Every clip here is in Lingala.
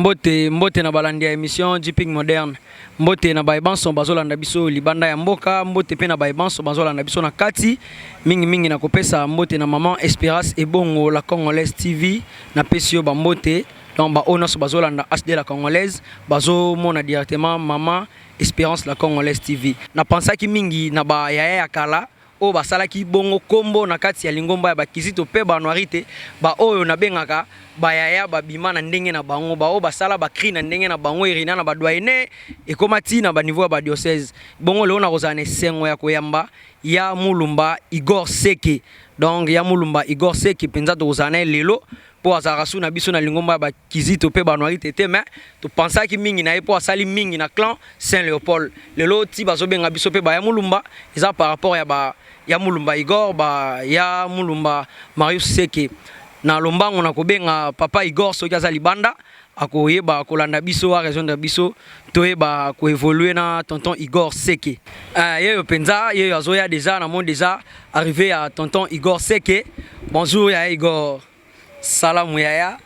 Mbote, mbote na balandi ya émission Jeeping Moderne. Mbote na baye banso bazolanda biso libanda ya mboka, mbote pe na baye banso bazolanda biso na kati. Mingi mingi na kopesa mbote na maman Esperance Ebongo la Congolaise TV na pesi yo ba mbote. Donc ba oyo nyonso bazolanda HD la Congolaise bazomona directement maman Esperance la Congolaise TV. Na pensaki mingi na ba yaya ya kala oyo basalaki bongo kombo na kati ya lingomba ya bakizito mpe ba Anuarite, ba oyo nabengaka ba yaya babima na ndenge na bango, ba oyo basala ba cris na ndenge na bango, erina na ba doyenne ekoma ti na ba niveau ya ba diocèse. Bongo lelo nakozala na esengo ya koyamba ya Mulumba Igor Seke. Donc ya Mulumba Igor Seke mpenza tokozala na ye lelo mpo azalaka su na biso na lingomba ya bakizito mpe ba Anuarite te, mais topensaki mingi na ye mpo asali mingi na clan Saint Leopold. Lelo ti bazobenga biso mpe ba ya Mulumba eza par rapport ya ba ya Mulumba Igor, ba ya Mulumba Marius Seke. Na lombango na kobenga papa Igor soki aza libanda akoyeba kolanda biso, a rejoindre biso, toyeba koévoluer na tonton Igor Seke. Yeyo mpenza yeyo azoya déjà na monde déjà arrivé ya tonton Igor Seke. Bonjour ya Igor. Salamu yaya.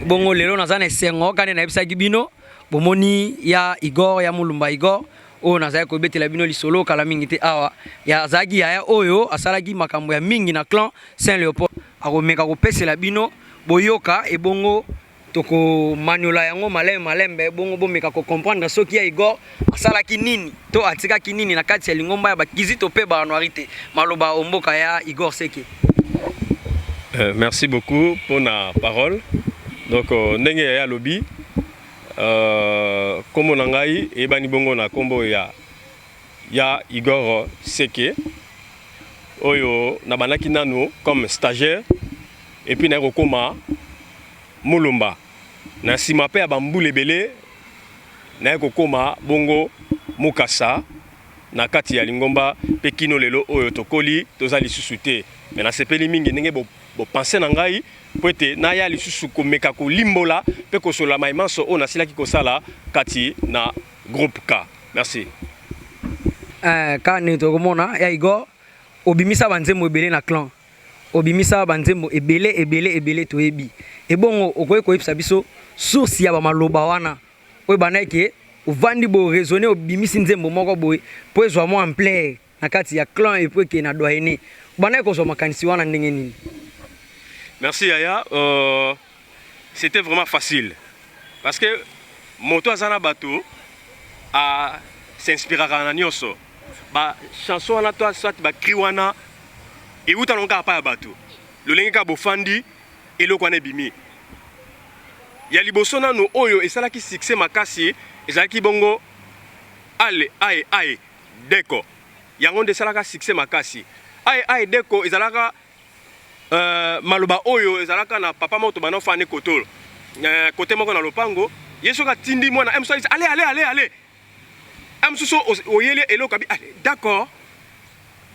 Bongo lelo naza na esengo kani nayebisaki bino bomoni ya Igor ya Mulumba Igor oyo nazalaki kobetela bino lisolo kala mingi te awa. Ya azalaki yaya oyo asalaki makambo ya mingi na clan Saint Leopold. Akomeka kopesela bino boyoka ebongo tokomaniola yango malembe malembe, bongo bomeka kocomprendre soki ya Igor asalaki nini to atikaki nini na kati ya lingomba ya bakizito mpe ba Anuarite. Maloba omboka ya Igor Seke. Merci beaucoup pour la parole. Donc ndenge ya lobi kombo na ngai eyebani bongo na kombo ya Igor Seke oyo nabandaki nanu comme stagiaire et puis naye kokoma Mulumba. Na nsima mpe ya bambula ebele naye kokoma bongo Mukasa na kati ya lingomba mpe kino lelo oyo tokoli toza lisusu te. Me nasepeli mingi ndenge bopense na ngai po ete naya lisusu komeka kolimbola mpe kosolola maimanso oyo nasilaki kosala kati na groupe K. Merci. Kani tokomona ya Igor obimisa banzembo ebele na clan, obimisa banzembo ebele ebele ebele toyebi. Ebongo okoki koyebisa biso source ya bamaloba wana oyo bandaki ovandi boye raisonner obimisi nzembo moko boye po ezwa mwa ampleur na kati ya clan et puis ekende na doyenné, bandaki kozwa makanisi wana ndenge nini? Merci yaya. C'était vraiment facile parce que moto aza na bato a s'inspiraka na nyonso. Ba chanson wana to soit ba cri wana euta nango kaka pa ya bato, lolenge kaka bofandi eloko wana ebimi. Ya liboso nanu oyo esalaki succès makasi ezalaki bongo ale aye aye deko. Yango nde esalaka succès makasi. Aye aye deko ezalaka maloba oyo ezalaka na papa moko tobanda ofanda kotolo kote moko na lopango. Ye soki atindi mwana mosusu alisi ale ale ale ale, mosusu oyeli eloko abi ale d'accord.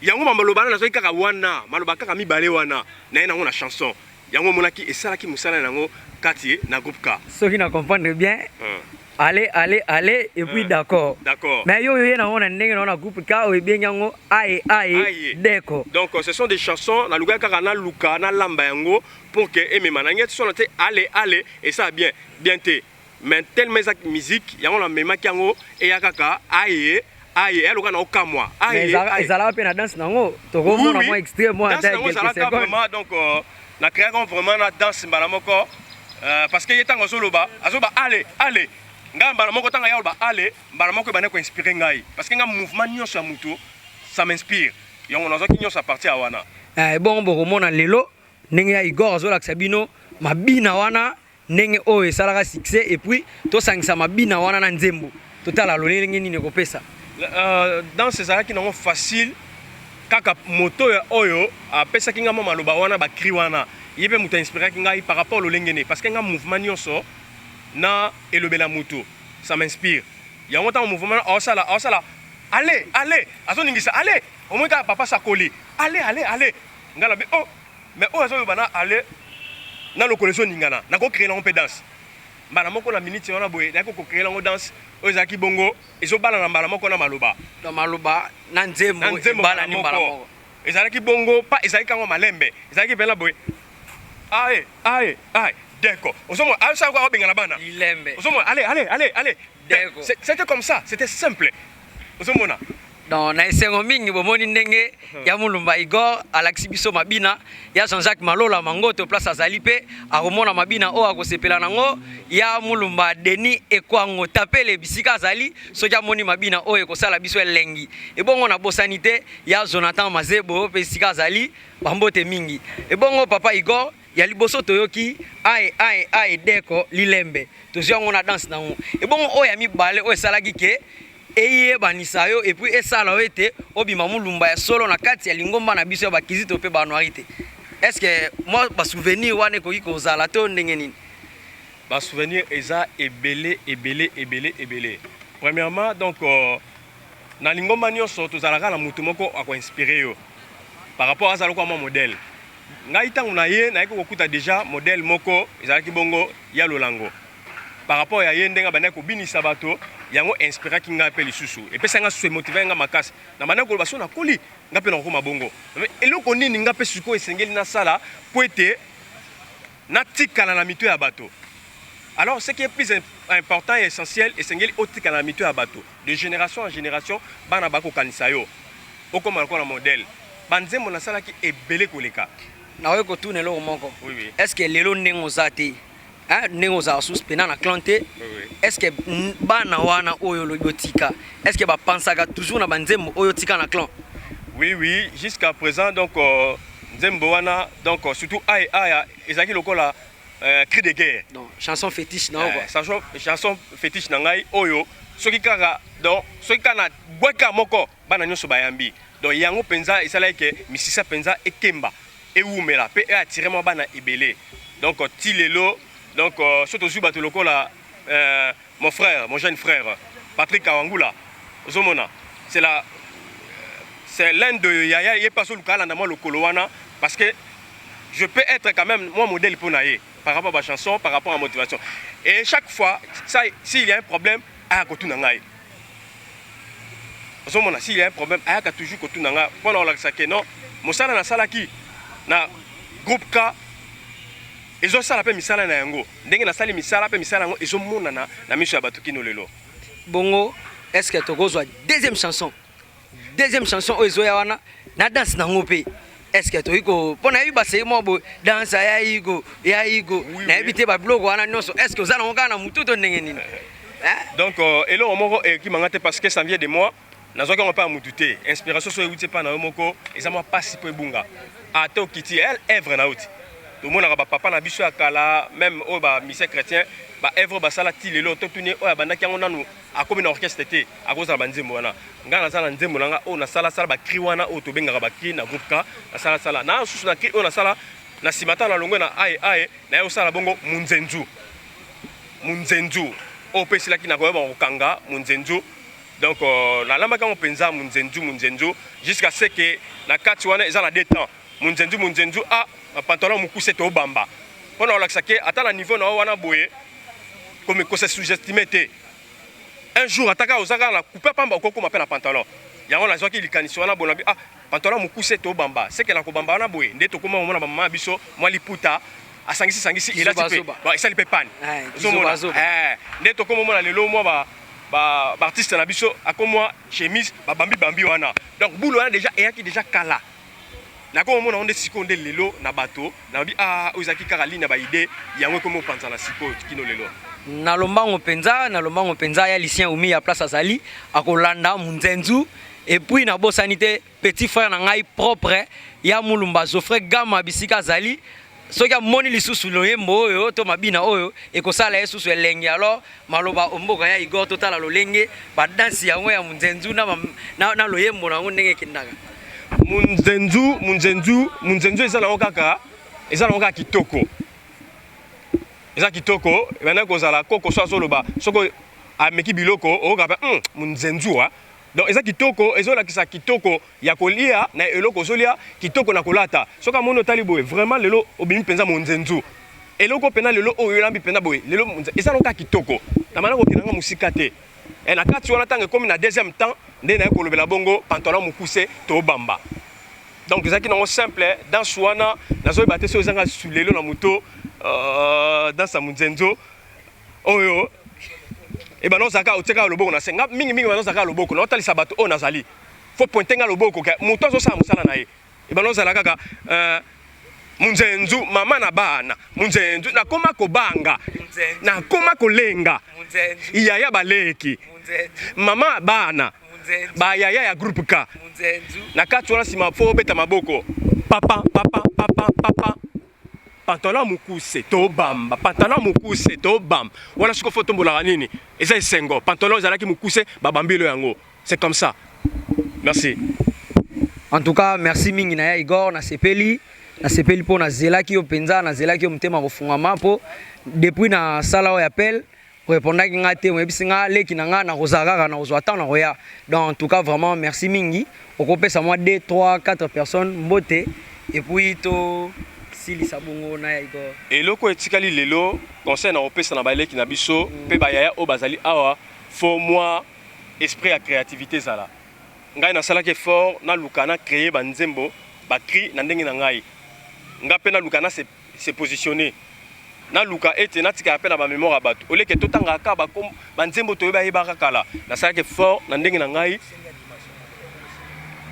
Yango maloba wana nazwaki kaka wana, maloba kaka mibale wana naye nango na chanson. Yango omonaki esalaki mosala nango kati na groupe K. Soki na comprendre bien, ale ale ale et puis d'accord. D'accord. Mais yo ye nango na ndenge na groupe K oyo ebengi yango aye aye deko. Donc ce sont des chansons nalukaki kaka naluka nalamba yango pour que emema na ngai sona te ale ale esala bien bien te, mais tellement eza musique yango namemaki yango eya kaka aye aye eya na okamwa. Aye ezalaka mpe na danse nango, tokomona mwa extrait mwa ata quelques secondes vraiment. Donc na créaka vraiment na danse mbala moko parce que ye ntango azoloba azoloba ale ale, ngai mbala moko ntango ya oloba ale mbala moko ebanda koinspire ngai parce que nga mouvement nyonso ya moto ça m'inspire. Yango nazwaki nyonso à partir ya wana. Bongo bokomona lelo ndenge ya Igor azolakisa bino mabina wana ndenge oyo esalaka succès et puis tosangisa mabina wana na nzembo, totala lolenge nini ekopesa. Danse ezalaki nango facile kaka moto oyo apesaki ngai mwa maloba wana, bacri wana, ye mpe moto ainspiraki ngai par rapport lolenge ne, parce que nga mouvement nyonso na elobela moto ça m'inspire. Yango ntango mouvement aosala aosala ale ale azoningisa ale, omoi kaka papa sakoli ale ale ale, ngai nabi oh mais oyo azoloba na ale na lokolo ezoningana, nakocréer nango mpe danse mbala moko na minute wana boye. Nayaki kocréer yango danse oyo ezalaki bongo ezobala na mbala moko na maloba. Na maloba na nzembo ebalani mbala moko. Ezalaki bongo pa ezalaki kango malembe, ezalaki mpena boye aye aye aye. Deko. Ozomona asala kwa obengana bana. Lilembe. Ozomona, allez, allez, allez, allez. Deko. C'était comme ça, c'était simple. Ozomona. Donc na esengo mingi bomoni ndenge ya Mulumba Igor alakisi biso mabina ya Jean-Jacques Malola Mangoto, place azali mpe akomona mabina oyo akosepela nango. Ya Mulumba Denis Ekwango Tapele, bisika azali, soki amoni mabina oyo ekosala biso elengi. Ebongo nabosani te ya Jonathan Mazebo mpe, esika azali, bambote mingi. Ebongo papa Igor, ya liboso toyoki aye aye aye deko lilembe, tozwi yango na danse nango. Ebongo oyo ya mibale oyo esalaki ke eyebanisa yo et puis esala yo ete obima Mulumba ya solo na kati ya lingomba na biso ya bakizito mpe banoiri te, est ce que mwa basouvenir wana ekoki kozala to ndenge nini? Basouvenir eza ebele, ebele, ebele, ebele. Premièrement, donc na lingomba nyonso tozalaka na motu moko akoinspire yo par rapport azala kwa mwa modèle. Ngai ntango na ye nayaki kokuta déjà modèle moko ezalaki bongo ya Lolango. Par rapport ya ye, ndenge abandaki kobinisa bato, yango inspiraki ngai mpe lisusu epesaki ngai susu, emotivaki ngai makasi. Na bandaki koloba so nakoli, ngai mpe nakokoma bongo. Mais eloko nini ngai mpe sikoyo esengeli nasala po ete natikala na mito ya bato? Alors, ce qui est plus important et essentiel, esengeli otikala na mito ya bato de génération en génération, bana bakokanisa yo, okóma lokola modèle. Banzembo nasalaki ebele koleka. Nakoki kotuna eloko moko? Oui. Est ce que lelo ndenge oza te, hein, ndenge ozala susu mpena na clan te, Oui. est ce que bana wana oyo olobi otika, est ce que bapansaka toujours na banzembo oyo otika na clan? Oui, jusqu'à présent. Donc nzembo wana, donc surtout aye aya, ezalaki lokola cri de guerre. Donc chanson fétiche na yo quoi. Chanson fétiche na ngai oyo soki kaka, donc soki kaka na bwaka moko, bana nyonso bayambi. Donc yango mpenza esalaki ke misisa mpenza ekemba, ewumela mpe eatire mwa bana ebele. Donc ti lelo, donc so tozwi bato lokola mon frère, mon jeune frère Patrick Kawangula, ozomona c'est l'un de yaya ye mpe azoluka alanda mwa lokolo wana, parce que je peux être quand même moi modèle mpo na ye par rapport à ma chanson, par rapport à motivation. Et chaque fois ça, s'il y a un problème, aya kotuna ngai. Ozomona, s'il y a un problème, ayaka toujours kotuna ngai mpona kolakisa ke non, mosala nasalaki na groupe K ezosala mpe misala na yango. Ndenge nasali misala mpe misala yango ezomonana na miso ya bato kino lelo. Bongo est ce que tokozwa deuxième chanson oyo ezoya wana na danse nango mpe? Est ce que tokoki ko, mpo nayebi basei mwa boye danse ya Igo, ya Igo, nayebi te babiloko wana nyonso, est ce que oza nango kaka na motu to ndenge nini? Hein? Donc eloko moko ekimanga te, parce que ça vient de moi. Nazwaki yango mpe ya mutu te. Inspiration so euti epai na yo moko, eza mwa pasi mpo ebunga. Ata okiti œuvre na yo ti tomonaka bapapa na biso ya kala, même oyo bamusicien chrétien, baœuvre oyo basala ti lelo, totuni oyo abandaki yango nanu akomi na orchestre te, akozala banzembo wana. Ngai naza na nzembo na nga oyo nasalasala bacri wana oyo tobengaka bacri na groupe K. Nasalasala na susu na cri oyo nasala na nsima ntango nalongwe na aye aye, naye kosala bongo munzenzu, munzenzu oyo mpe esilaki na koyeba kokanga munzenzu. Donc nalambaki yango mpenza munzenzu, munzenzu, jusqu'à ce que na kati wana eza na deux temps: munzenzu, munzenzu, a pantalon mokuse tobamba, mpo na kolakisa ke ata na niveau na yo wana boye, komi kose sous-estime te. Un jour, ata kaka oza kaka na coupe pamba, okokoma mpe na pantalon. Yango nazwaki likanisi wana boye, nabi ah, pantalon mokuse tobamba, seke na kobamba wana boye nde tokóma komona bamama ya biso mwa liputa asangisi sangisi, elati mpe esali mpe pane. Ozomona nde tokóma omona lelo mwa baartiste na biso akomwa chemise babambi bambi wana. Donc bulu wana déjà eyaki déjà kala. Nakomomona ngo nde sikoyo nde lelo na bato nayebi ah, oyo ezalaki kaka ligne ya baidée, yango ekomi opanza na sikoyo kino lelo. Na lombango mpenza, na lombango mpenza ya Lucien Umi ya place azali akolanda munzenzu. Et puis nabosani te petit frère na ngai propre ya Mulumba Geoffrey Gama, bisika azali, soki amoni lisusu loyembo oyo to mabina oyo ekosala ye susu elenge. Alors maloba omboka ya Igor, totala lolenge badansi yango ya munzenzu na loyembo na yango ndenge ekendaka. Munzenzu, munzenzu, munzenzu, eza nango kaka, eza nango kaka kitoko, eza kitoko. Ebandaki kozala koko so azoloba, soki ameki biloko oyoka mpe munzenzu. Donc eza kitoko, ezolakisa kitoko ya kolia na eloko ozolia, kitoko na kolata. Soki amoni otali boye, vraiment lelo obimi mpenza monzenzu, eloko mpena lelo oyo olambi mpenza boye lelo, eza nango kaka kitoko. Na banda kokende nga mosika te. Na kati wana, ntango ekomi na deuxième temps, nde naye kolobela bongo pantalon mokuse tobamba. Donc ezalaki nango simple, danse wana nazoyeba te soki ezanga su lelo na moto. Danse ya munzenzo oyo ebanda ozalaka otiaka loboko na se. Nga mingimingi banda ozalaka loboko na otalisa bato oyo nazali, faut pointe nga loboko ke moto azosala mosala na ye. Ebanda ozala kaka munzenzu mama na bana munzenzu, nakoma kobanga, nakoma kolenga, yaya baleki mama bana bayaya ya groupe K na kati wana. Nsima faut obeta maboko, papa papa papa papa, pantalon mokuse tobamba, pantalon mokuse tobamba wana. Siko faut tombolaka nini? Eza esengo, pantalon ezalaki mokuse, babambilo yango. C'est comme ça, merci. En tout cas, merci mingi na ya Igor. Nasepeli, nasepeli mpo nazelaki yo mpenza, nazelaki yo motema kofungwama, mpo depuis na sala oyo appel, orépondaki nga te, oyebisi nga leki na nga nakozala kaka, nakozwa temps, nakoya. Donc en tout cas, vraiment merci mingi. Okopesa mwa 2 3 4 personnes mbote et puis tosilisa bongo na ya Igor. Eloko etikali lelo, conseil na kopesa na baleki na biso mpe bayaya oyo bazali awa, faut mwa esprit ya créativité ezala. Ngai nasalaki effort, naluka na créer banzembo, bacri na ndenge na ngai. Nga mpe naluka na se positionner, naluka ete natikala mpe na bamémoire ya bato, oleke totangaka kaka banzembo toyeba yebaka kala. Nasalaki effort na ndenge na ngai,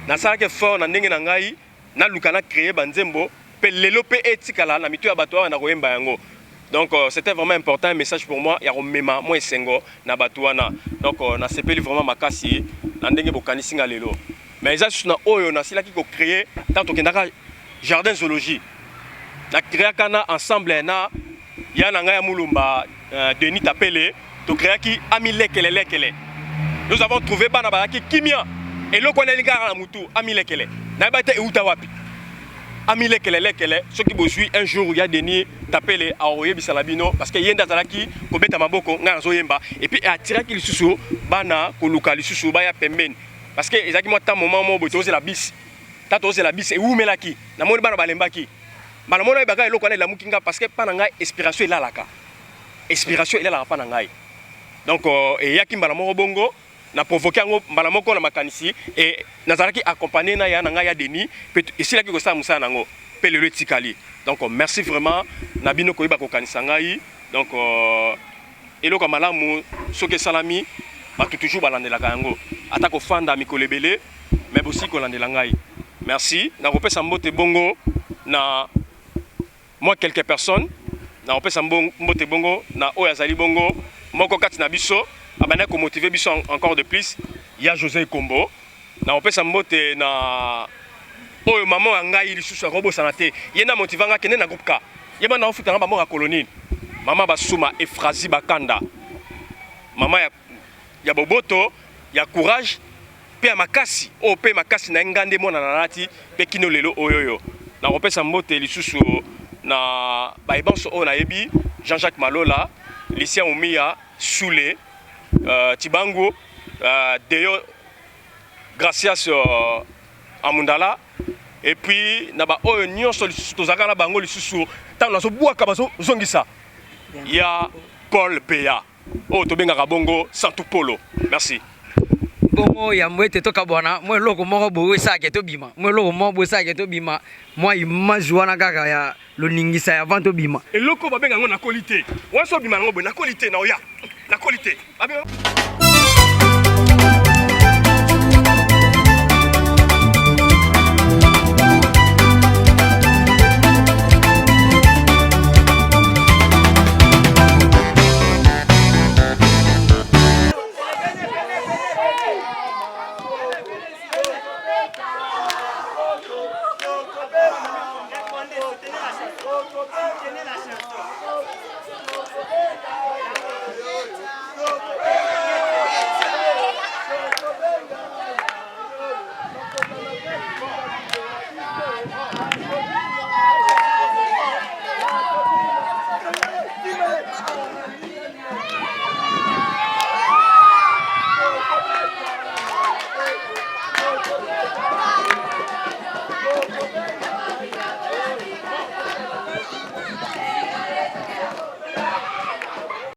nasalaki effort na ndenge na ngai, naluka na créer banzembo mpe lelo mpe etikala na mito ya bato awa na koyemba yango. Donc c'était vraiment important, un message pour moi ya komema mwa esengo na bato wana. Donc nasepeli vraiment makasi na ndenge bokanisi nga lelo. Mais eza susu na oyo nasilaki kocréer ntango tokendaka jardin zoologie, nacréaka na ensemble na ya na ngai ya Mulumba, Denis Tapele, tocréaki Amilekelelekele. Nous avons trouvé bana bazalaki kimia, eloko wana elingi kaka na mutu, Amilekele. Nayeba te euta wapi Amilekelelekele. Soki bozwi un jour ya Denis Tapele, akoyebisa na bino, parce que ye nde azalaki kobeta maboko, ngai nazoyemba, et puis atiraki lisusu bana koluka lisusu baya pembeni, parce que ezalaki mwa ta moment moko boye tozela bus, ta tozela bus ewumelaki, namoni bana balembaki. Mbala mona oyebaka eloko wana elamuki nga, parce que mpa na ngai inspiration elalaka, inspiration elalaka mpa na ngai. Donc eyaki mbala moko bongo, na provoqué yango mbala moko na makanisi e nazalaki accompagné na ya na ngai ya Denis, mpe esilaki kosala mosala nango mpe lelo etikali. Donc merci vraiment na bino koyeba kokanisa ngai. Donc eloko ya malamu soki esalami, bato toujours balandelaka yango, ata kofanda mikolo ebele, mais bosi kolandela ngai. Merci. Nakopesa mbote bongo na moi quelques personnes. Nakopesa mbote bongo na oyo azali bongo moko kati na biso, abandaki komotiver biso encore de plus, ya José Kombo. Nakopesa mbote na oyo mama ya ngai lisusu akobosana te, ye nde amotiva nga kende na groupe K, ye bana ofutanga bamoko ya kolonine, mama Basuma Efrazi Bakanda, mama ya boboto, ya courage mpe ya makasi, oyo mpe makasi na ye nga nde mwana nalati mpe kino lelo oyo. Oyo nakopesa mbote lisusu na bayebanso oyo nayebi, Jean-Jacques Malola, Lucien Omia Sule, Tibangu, Deyo Gracias, Amundala, et puis na baoyo nyonso lisusu tozalaka na bango lisusu, ntango nazobwaka bazozongisa, ya Paul Beya oyo tobengaka bongo Santu Polo. Merci. Bongo yambo ete tokabwana, mwa eloko moko boye esalaka tobima, mwa eloko moko boye esalaka tobima, mwa image wana kaka ya loningisa ya avant tobima. Eloko babenga yango nakoli te wana, so obima yango boye, nakoli te na oya, nakoli te.